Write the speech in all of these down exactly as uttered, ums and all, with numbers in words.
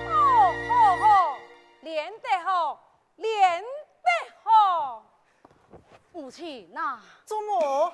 好，好，好，练得好，练得好！母亲啊，祖母。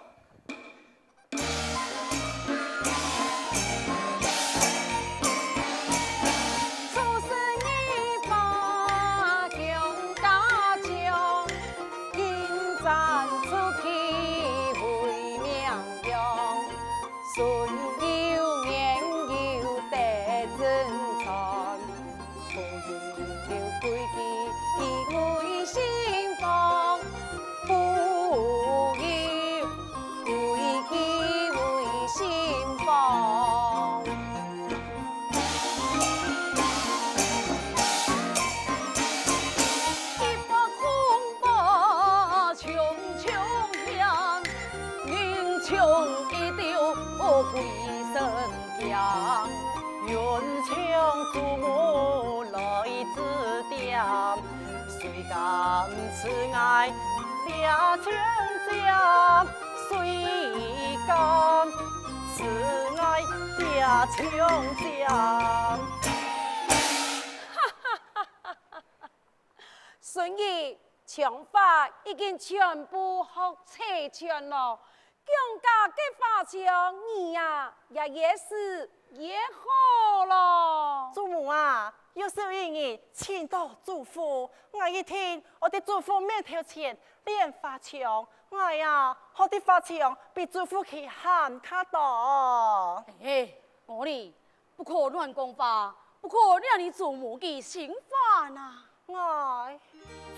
孙儿，枪法已經全部學齊全了，降價个花槍，你啊，也越使越好了。祖母啊，有朝一日，請到祖父，𠊎一定愛在祖父面頭前練花槍。𠊎啊，學得花槍比祖父佢還較多。嘿嘿，我哩， 不可亂講話，不可惹你祖母个心煩啊！𠊎，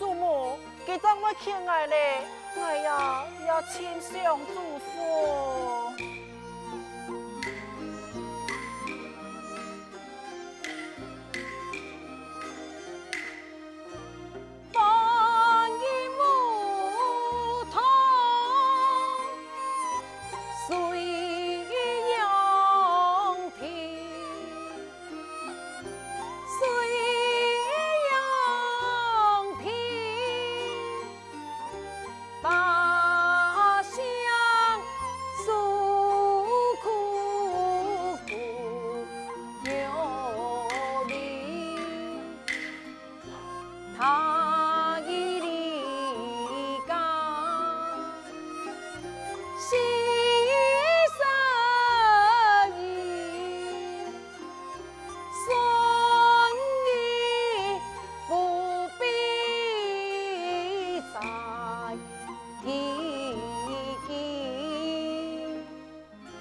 祖母，佢正會譴𠊎咧，𠊎呀，也盡想祖父。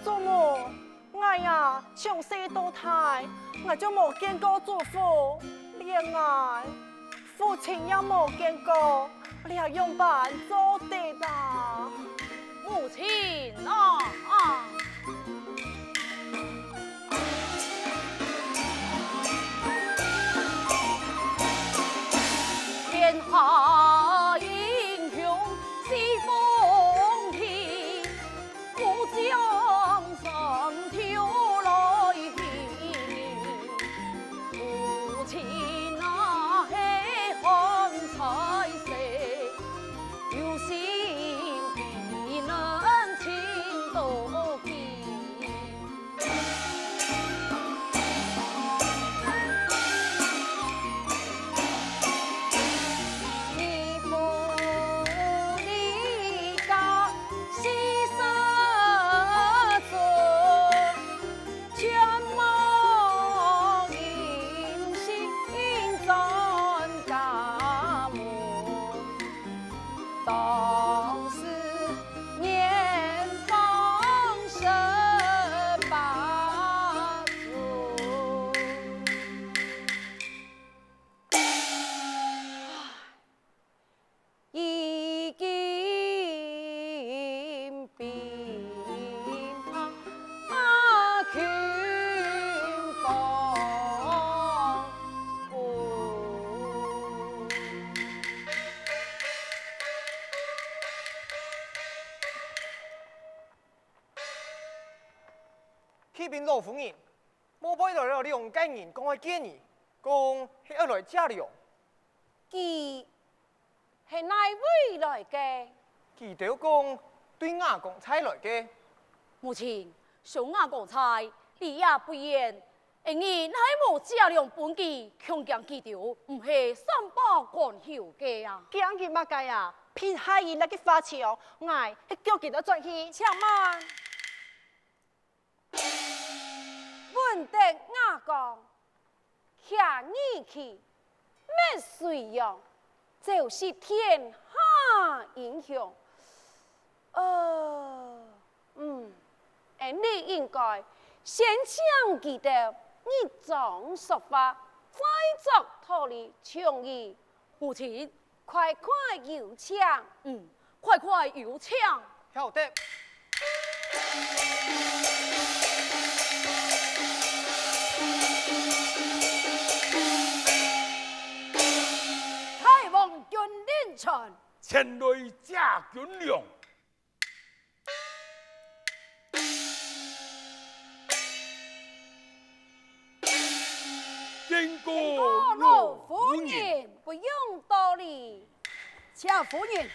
祖母，𠊎呀，從細到大，𠊎就無見過祖父，連𠊎父親也無見過，這仰般做得啊？母親啊！啟稟老夫人，外背來了兩個人，講愛見你，講係愛來借糧。佢係哪位來个？佢兜講對瓦崗寨來个。母親，送瓦崗寨，離這不遠， 𠊎等若無借糧分佢，恐驚佢兜毋係散跑趕後个啊！驚佢麼个啊？騙害人來个花招，𠊎係叫佢兜轉去。且慢！穩得瓦崗，擎義氣， 滅隋煬，昭示天下英雄。呃，嗯，恩俚應該先請佢兜入莊說法，再作道理，像你。母親，快快有請。嗯，快快有請。曉得。 大王君臨泉。前來借軍糧。 見過老夫人。不用多禮。謝夫人。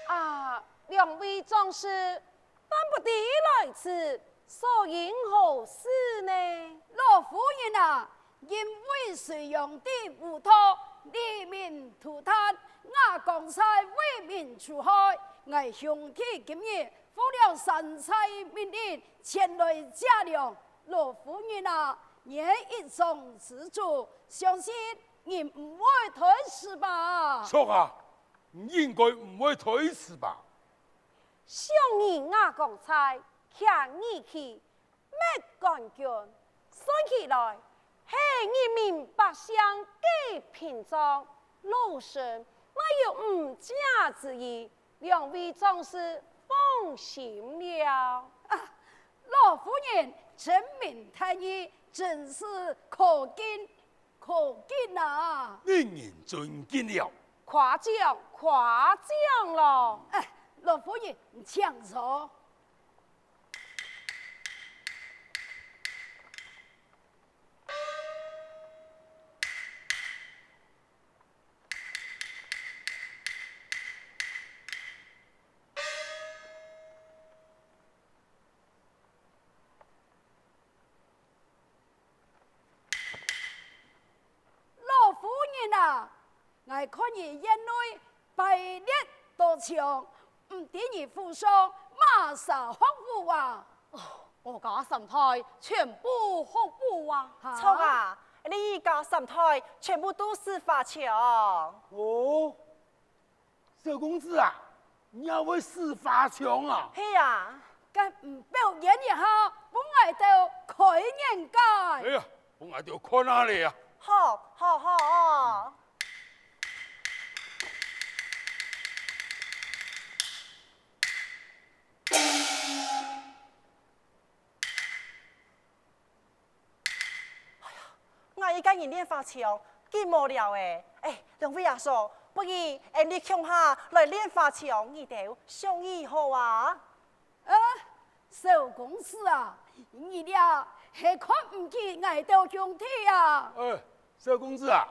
啊，兩位壯士，半不知來此，所因何事呢？老夫人啊，因為隋煬帝無道，黎民塗炭，瓦崗寨為民除害，𠊎兄弟今日 奉了山寨命令前來借糧。老夫人啊，你一莊之主，相信你毋會推辭吧？著啊，你應該毋會推辭吧？想你瓦崗寨擎義氣， 滅官軍，算起來，係人民百姓个屏障，老身乜有五姐之意，兩位總是放心了。啊，老夫人深明大義，真是可敬，可敬啊！令人尊敬了。誇獎，誇獎咯！哎，老夫人，請坐。 老夫人啊，𠊎看你院內擺列多場，毋知你府上麼儕學武啊？哦，我家三代全部學武啊。哈？著啊，你一家三代全部都使花槍。哦， 小公子啊，你也會使花槍啊？係啊。該你表演一下，分𠊎兜開眼界。哎呀，分𠊎兜看下咧啊！好，好，好。 哎呀，𠊎一個人練花槍，緊無聊欸。哎，兩位阿叔，不如𠊎俚共下來練花槍，你兜想如何啊？呃，小公子啊，你這係看毋起𠊎兜兄弟啊？哎，小公子啊，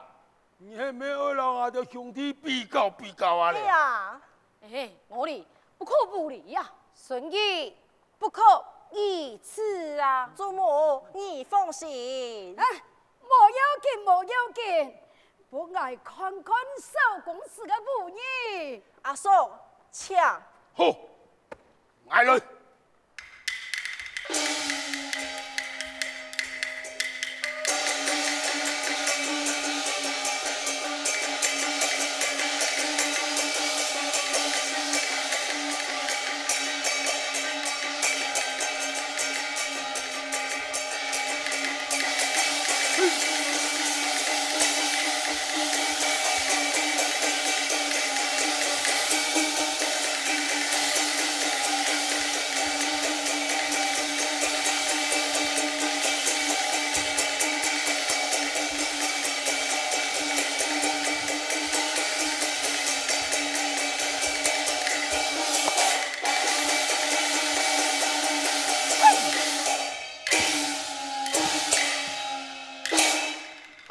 你係毋係愛摎𠊎兜兄弟比較比較啊咧？係啊。哎，無理，不可無理呀！順義， 不可如此啊！祖母，你放心。哎，無要緊，無要緊，分𠊎看看小公子个武藝。阿叔，請。好，𠊎來。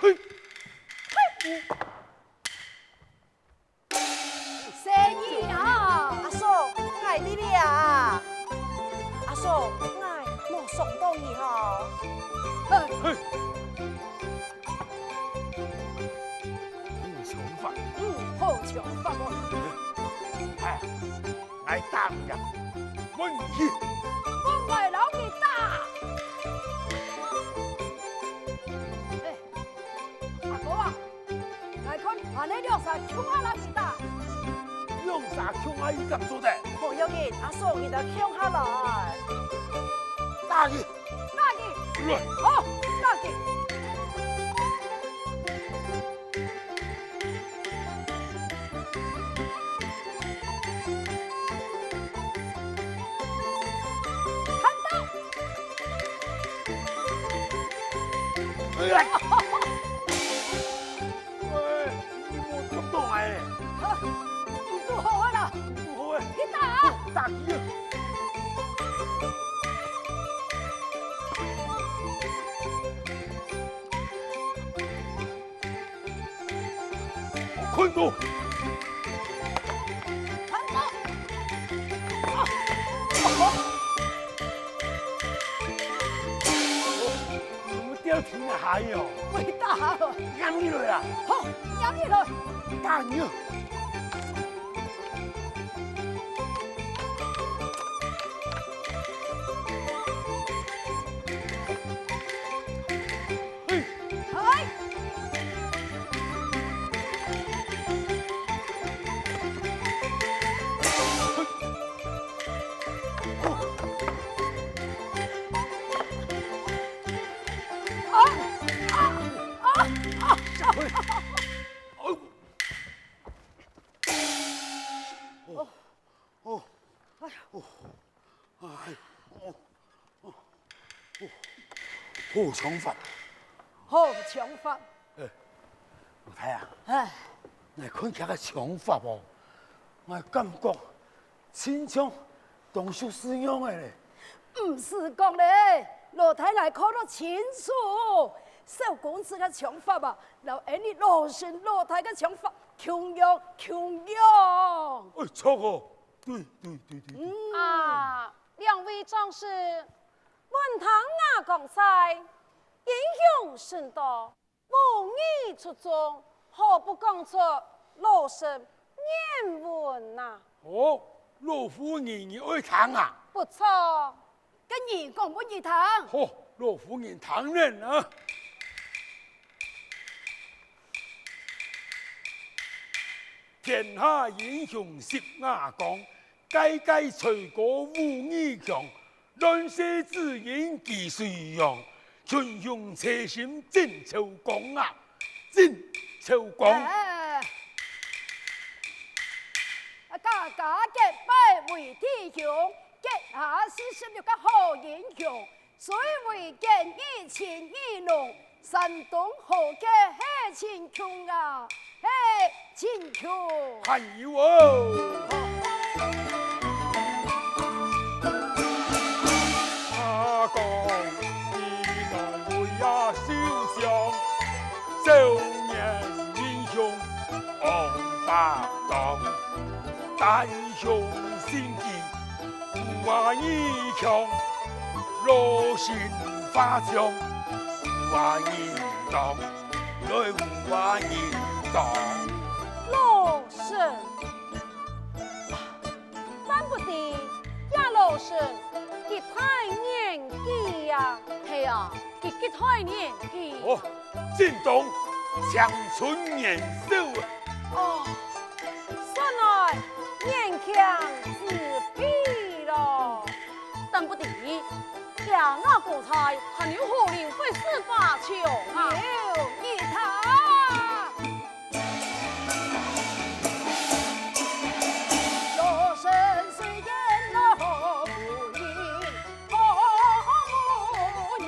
嘿！細義啊！阿叔，𠊎在這啊！阿叔，𠊎無傷著你吼。嘿！嘿！好槍法。嗯，好槍法哦。哎， 𠊎打你啊！問你！分𠊎摎你打！哎，阿哥啊，𠊎看恁呢兩儕共下摎你打。兩儕共下你敢做得？無要緊，阿叔，你兜共下來。打佢！打佢！來！好，打佢！ 看到！哎呀！喂，你莫動動哎！你堵好啊啦！堵好哎！你打啊！打佢啊！ 睏到！睏到！啊！啊！哦，你兜天下有！會打哦！撿起來啊！好，撿起來！打你啊！ 啊！啊！哦，哎，哦，哦，哦，好槍法。好槍法。哎，老弟啊，哎。𠊎看佢个槍法哦，𠊎感覺親像當熟似樣个咧。毋使講咧，老弟𠊎看到清楚，小公子个槍法啊，摎𠊎俚老先老弟个槍法共樣共樣。哎，著哦！ 對對對對對。嗯。啊，兩位壯士，聞聽吾講在，英雄甚多，武藝出眾，何不講出老身原文啊？哦，老夫人你愛聽啊？不錯。該你講分佢聽。好，老夫人聽呢啊。天下英雄十八將， 個個才高武藝強，亂世之人幾誰讓？群雄齊心盡昭光啊，盡昭光。哎，家家結拜為弟兄，結下四十六個好英雄， 誰為見義秦義龍，山東豪傑係秦瓊啊，係秦瓊。還有哦。阿公，你來為啊受傷，少年英雄王八郎，單雄心機 武藝強，老身花槍，武藝當，來武藝當。老身，但不知，這老身幾大年紀呀？係啊，幾，幾大年紀？哦， 正當青春年少啊。哦，算來年輕之輩咯。但不知，這吾哥在還有何年會使花槍啊？有，你看。老身雖然老矣， 老二。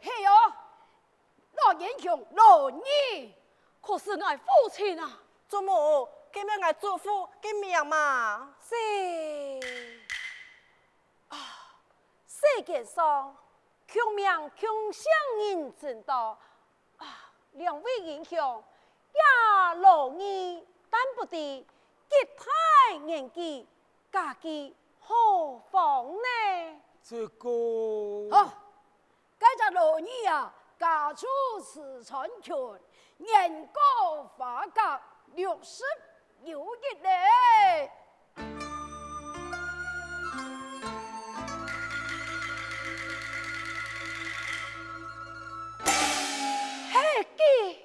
係哦，老英雄老二。可是𠊎父親啊！祖母，該係𠊎祖父个名嘛。係。 啊，世間上，共名共姓人真多。啊，兩位英雄，這老二但不知，幾大年紀，家居何方呢？這個，好， 該隻老二啊，家住四川郡，年過花甲，六十有餘咧。係佢！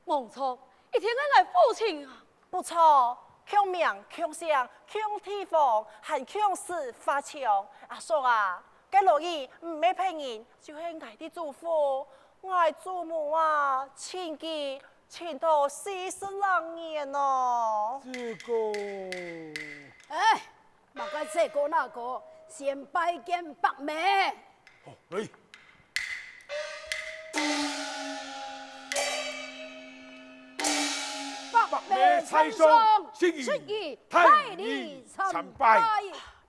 無錯，一定係𠊎父親啊！不錯，共名、共姓、共地方，還共使花槍。阿叔啊，該老二毋係別人，就係𠊎个祖父。𠊎祖母啊，尋佢尋到四十零年咯。這個，哎，麼个這個那個，先拜見伯姆。好，來。 伯伯母在上，請你大禮參拜。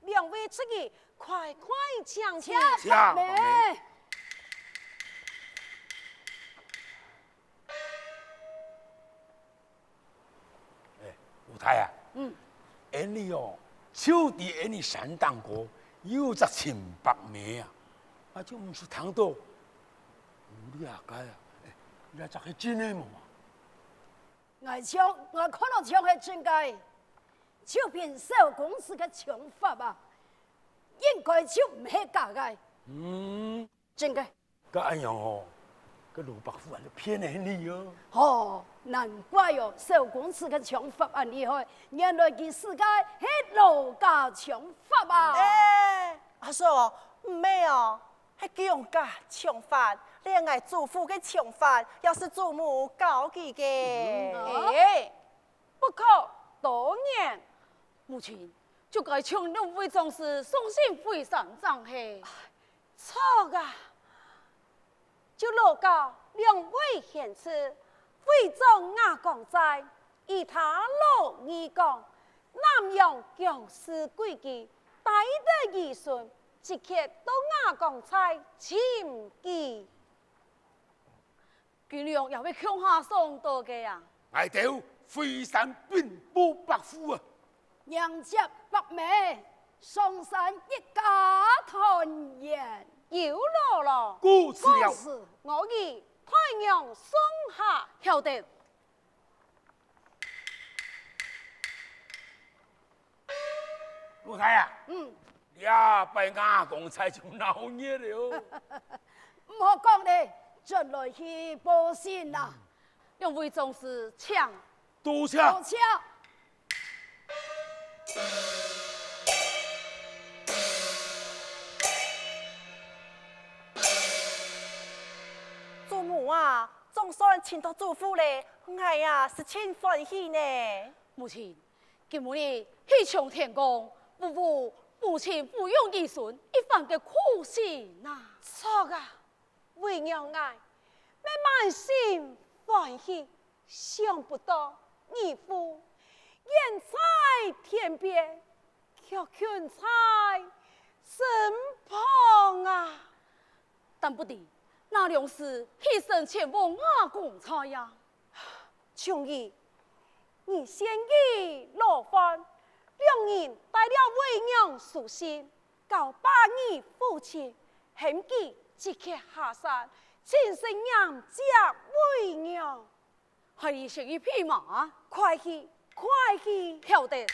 兩位出去，快快請坐。請，伯母。 哎，老弟啊，嗯。𠊎俚哦，就知𠊎俚山頂高有隻秦伯母啊，啊，就毋識聽到有這个啊，欸，這隻係真个無啊？𠊎像，𠊎看著像係真个，就憑蕭公子个槍法啊，應該就毋係假个。嗯，真个。該恁樣吼，該羅伯虎還係騙了你哦。吼，難怪哦，蕭公子个槍法恁厲害，原來佢使个係羅家槍法啊！欸，阿叔，毋係哦， 係佢用假槍法，連𠊎祖父个槍法也係祖母教佢个。欸，不可多言。母親，就該像兩位壯士送信回山正係。著啊！就勞教兩位賢士，回轉瓦崗寨， 以他老義講，南洋僵屍詭計，帶得兒孫，即刻到瓦崗寨尋佢。佢兩也會共下上到个啊？𠊎兜回山稟報伯父啊！迎接伯姆上山一家團圓。有勞了。告辭了。告辭，我與大娘送客。曉得。 老弟啊，嗯。這擺瓦崗寨就鬧熱了。毋好講了，轉來去報信啦。兩位壯士，請。多謝。多謝。 祖母啊，總算尋著祖父了，𠊎啊，係盡歡喜呢。母親，今晡日喜從天降，嗚呼，母親撫養兒孫，一番个苦心啊！著啊，為娘𠊎，乜滿心歡喜，想不到義父遠在天邊， 卻近在身旁啊！但不知，哪量時起身前往瓦崗寨呀？終於，你先與老伴兩人帶了為娘書信，交百里父親，喊佢即刻下山，親身迎接為娘。 孩兒先去備馬。快去，快去！曉得。